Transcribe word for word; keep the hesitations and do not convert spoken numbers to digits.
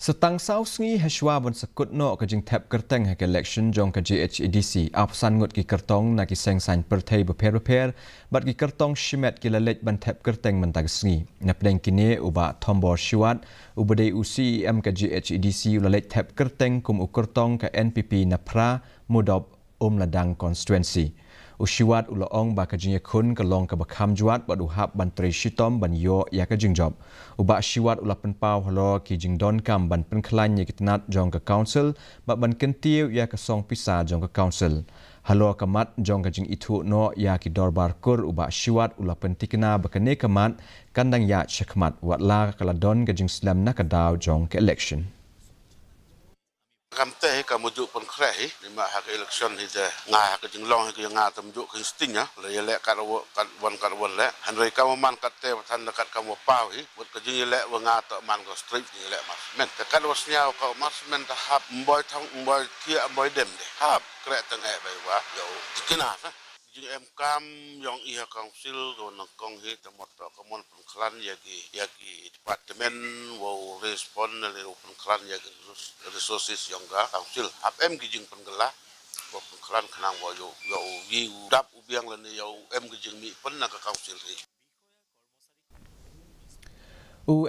Sa tang saw sngi ha shuwa ban sa kut noh ka jingthep kyrteng ha ka election jong ka G H A D C, arphew san ngut ki kyrtong na ki seng saiñ pyrthei bapher bapher bad ki kyrtong shimet ki la leit ban thep kyrteng mynta ka sngi. Na pdeng kine, u Bah Thombor Shiwat, uba dei u C E M ka G H A D C, u la leit thep kyrteng kum u kyrtong ka N P P na Phra, Mudop, Umladang constituency. U Shiwat u la ong ba ka jingïakhun ka long kaba kham jwat bad u hap ban trei shitom ban ïoh ïa ka jingjop. U Bah Shiwat u la pynpaw halor ki jingdonkam ban pynkhlaiñ ïa ki tnat jong ka council bad ban kyntiew ïa ka song pisa jong ka council. Halor ka mat jong ka jingithuh noh ïa ki dorbar kur, u Bah Shiwat u la pyntikna ba kane ka mat kan dang ïaid shakhmat watla ka la don ka jingslem na ka daw jong ka election. Kam te hi ka mujur pynkhreh hi, ni ma ha ka election hi te nga ha ka jinglong hi ka nga te mujur ka instinct ha, la ïaleh kat wa, kat wan kat wan leh. Hynrei kam wa man kat te wa than da kat kam wa paw hi, wat ka jingïaleh wa nga te man ka straight jingïaleh marksman. Te kat wa sñiaw ka marksman te hap mboi thong, mboi thiah, mboi dem de. Hap kreh tang eh bai wa, yow, tikina sa. Jingem kam yong i ha council ka wa nang kong hi te mot to ka mon pynkhlan ïa ki, ïa ki department wow respond na le wow pynkhlan ïa ki resources yong ka council. Hap em ki jingpynkylla wow pynkhlan khnang wow yow, yow yi u dap u biang lane yow em ki jingmih pyn na ka council hi.